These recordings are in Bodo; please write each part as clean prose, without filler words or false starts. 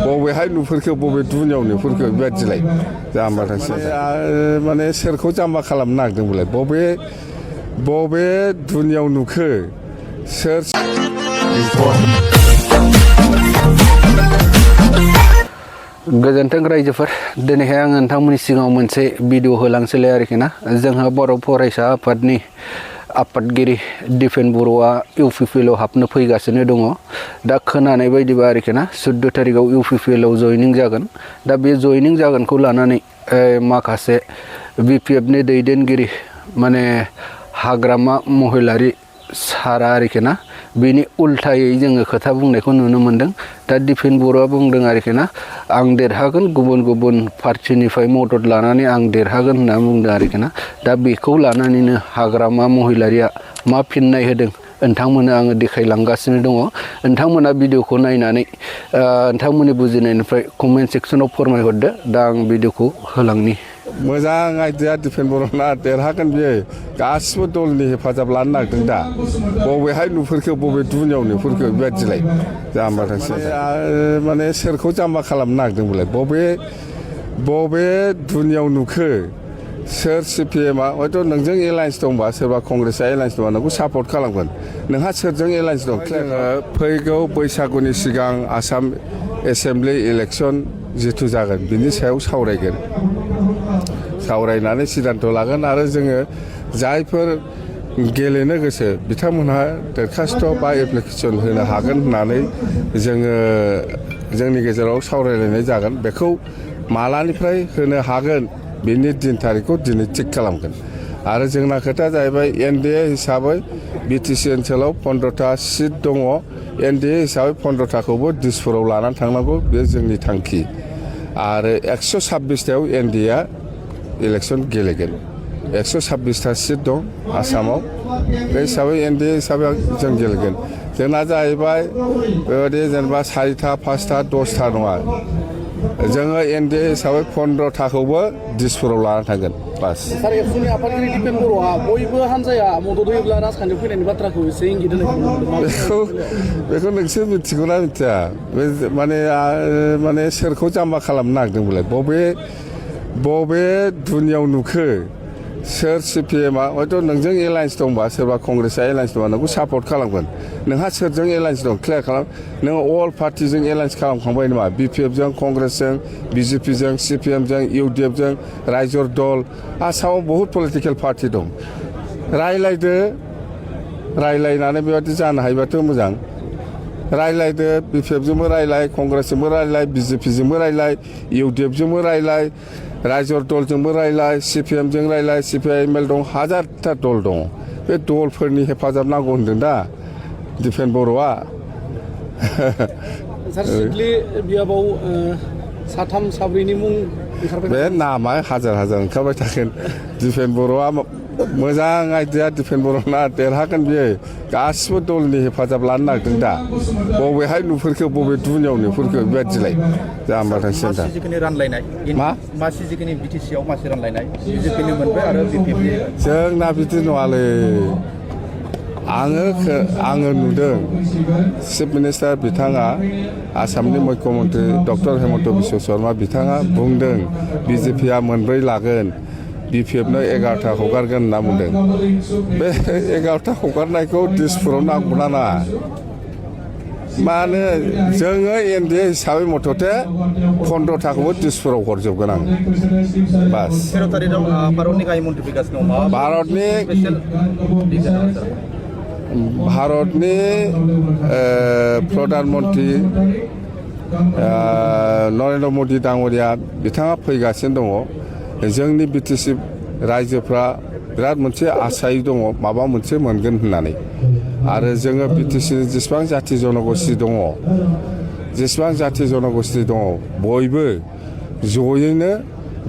बबेहाय नुफोरखो बबे दुनियाव नुफोरखो बेबायदिलाय जाम्बा थांसै माने सोरखौ जाम्बा खालामनो नागिरदोंबोलाय बबे दुनियाव नुखो सोर गोजोन्थों रायजोफोर दिनैहाय आं नोंथांमोननि सिगाङाव मोनसे भिडिअ होलांसैलाय आरोखि ना जोंहा बर' फरायसा आफादनि आफादगिरि दिपेन बर'आ UPPL आव हाबनो फैगासिनो दङ दा खोनानाय बायदिबा आरोखि ना 14 तारिखआव UPPL आव जयनिं जागोन दा बे जयनिं जागोनखौ लानानै माखासे BPF नि दैदेनगिरि माने हाग्रामा महिलारि सारा आरोखि ना बेनि उल्थायै जोङो खोथा बुंनायखौ नुनो मोनदों दा दिपेन बर'आ बुंदों आरोखि ना आं देरहागोन गुबुन पार्टिनिफ्राय मदद लानानै आं देरहागोन होनना बुंदों आरोखि ना दा बेखौ लानानैनो हाग्रामा महिलारिया मा फिननाय होदों नोंथांमोननो आङो देखायलांगासिनो दङ नोंथांमोना भिडिअखौ नायनानै नोंथांमोननि बुजिनायनिफ्राय कमेन्ट सेक्सनाव फोरमायहरदो दा आं भिडिअखौ होलांनि मोजां आइडिया दिपेन बर'ना देरहागोन बियो गासिबो दलनि हेफाजाब लानो नागिरदों दा बबेहाय नुफोरखो बबे दुनियाव नुफोरखो बेबायदिलाय जाम्बा थांसै माने सोरखौ जाम्बा खालामनो नागिरदोंबोलाय बबे दुनियाव नुखो सोर CPM आ हयथ' नोंजों एलायन्स दंबा सोरबा कंग्रेसआ एलायन्स दंबा नोंखौ सापर्ट खालामगोन नोंहा सोरजों एलायन्स दं फैगौ बैसागुनि सिगां आसाम एसेम्बलि इलेक्सन जिथु जागोन बिनि सायाव सावरायनानै सिद्धान्त लागोन आरो जोङो जायफोर गेलेनो गोसो बिथांमोनहा दरखास्त बा एप्लिकेसन होनो हागोन होननानै जोङो जोंनि गेजेराव सावरायलायनाय जागोन बेखौ मालानिफ्राय होनो हागोन बेनि दिन थारिखखौ दिनै थिग खालामगोन आरो जोंना खोथाया जाहैबाय NDA हिसाबै BTC ओनसोलाव 15टा सिट दङ NDA हिसाबै 15टाखौबो दिसपुराव लानानै थांनांगौ बे जोंनि थांखि आरो 126टायाव NDA आ इलेक्सन गेलेगोन 126टा सिट दं आसामाव बे हिसाबै NDA हिसाबै जों गेलेगोन जोंना जाहैबाय बेबायदि जेनेबा 4टा 5टा 10टा नङा जोङो NDA हिसाबै 15टाखौबो दिसपुराव लानानै थांगोन बास सार एबसुनि आफादगिरि दिपेन बर'आ बयबो हान्जाया मदद होयोब्ला राजखान्थियाव फैनायनि बाथ्राखौ एसे इंगित होनायखौ बेखौ नोंसोर मिथिगौना मिथिया बे माने सोरखौ जाम्बा खालामनो नागिरदोंबोलाय बबे दुनियाव नुखो सोर CPM आ हयथ' नोंजों एलायन्स दंबा सोरबा कंग्रेसआ एलायन्स दंबा नोंखौ सापर्ट खालामगोन नोंहा सोरजों एलायन्स दं क्लियार खालाम नोङो अल पार्टिजों एलायन्स खालामखांबाय नामा BPF जों कंग्रेसजों BJP जों CPM जों UDF जों रायजोर दल आसामाव बहुद पलिटिकेल पार्टि दं रायलायदो रायलायनानै बेबादि जानो हायोबाथ' मोजां रायलायदो BPF जोंबो रायलाय कंग्रेसजोंबो रायलाय BJP जोंबो रायलाय UDF जोंबो रायलाय रायजोर दलजोंबो रायलाय CPM जों रायलाय CPIML दं हाजारथा दल दं बे दलफोरनि हेफाजाब नांगौ होनदों दा दिपेन बर'आ सार सिडली बियाबाव साथाम साब्रैनि मुं ओंखारबाय बे नामा हाजार ओंखारबाय थागोन दिपेन बर'आ मोजां आइडिया दिपेन बर'ना देरहागोन बियो गासिबो दलनि हेफाजाब लानो नागिरदों दा बबेहाय नुफोरखो बबे दुनियाव नुफोरखो बेबायदिलाय जाम्बा थांसै दा रानलायनाय मा सिजिखिनि BTC आव मासे रानलायनाय BJPनि मोनबाय आरो BPF जोंना बिदि नङालै आङो नुदों चिफ मिनिस्टार बिथाङा आसामनि मुख्यमन्त्रि डक्टर हेमन्त बिश्व शर्मा बिथाङा बुंदों BJP आ मोनब्रै लागोन BPF नो 11टा हगारगोन होनना बुंदों बे 11टा हगारनायखौ दिसपुराव नांगौना नाङा मानो जोङो NDA हिसाबै मथथे 15टाखौबो दिसपुराव हरजोबगोन आं बास 13 तारिखआव भारतनि गाहाय मन्थ्रि फैगासिनो दं भारतनि प्रधान मन्त्रि नरेन्द्र मदि दाङ'रिया बिथाङा फैगासिनो दङ जोंनि BTC रायजोफ्रा बिराद मोनसे आसायै दङ माबा मोनसे मोनगोन होननानै आरो जोङो BTC नि जेसेबां जाथि जनगोष्ठी दङ बयबो जयैनो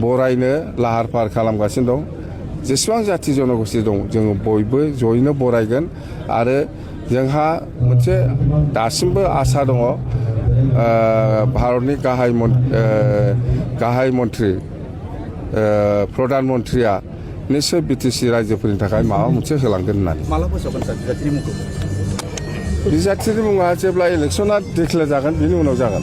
बरायनो लाहार फाहार खालामगासिनो दं जेसेबां जाथि जनगोष्ठी दं जोङो बयबो जयैनो बरायगोन आरो जोंहा मोनसे दासिमबो आसा दङ भारतनि गाहाय मन्त्रि प्रधान मन्त्रिया निश्चय BTC रायजोफोरनि थाखाय माबा मोनसे होलांगोन होननानै माला फोसावगोन सार बिजाथिनि मुंखौ बिजाथिनि मुङा जेब्ला इलेक्सना डिक्लेयार जागोन बिनि उनाव जागोन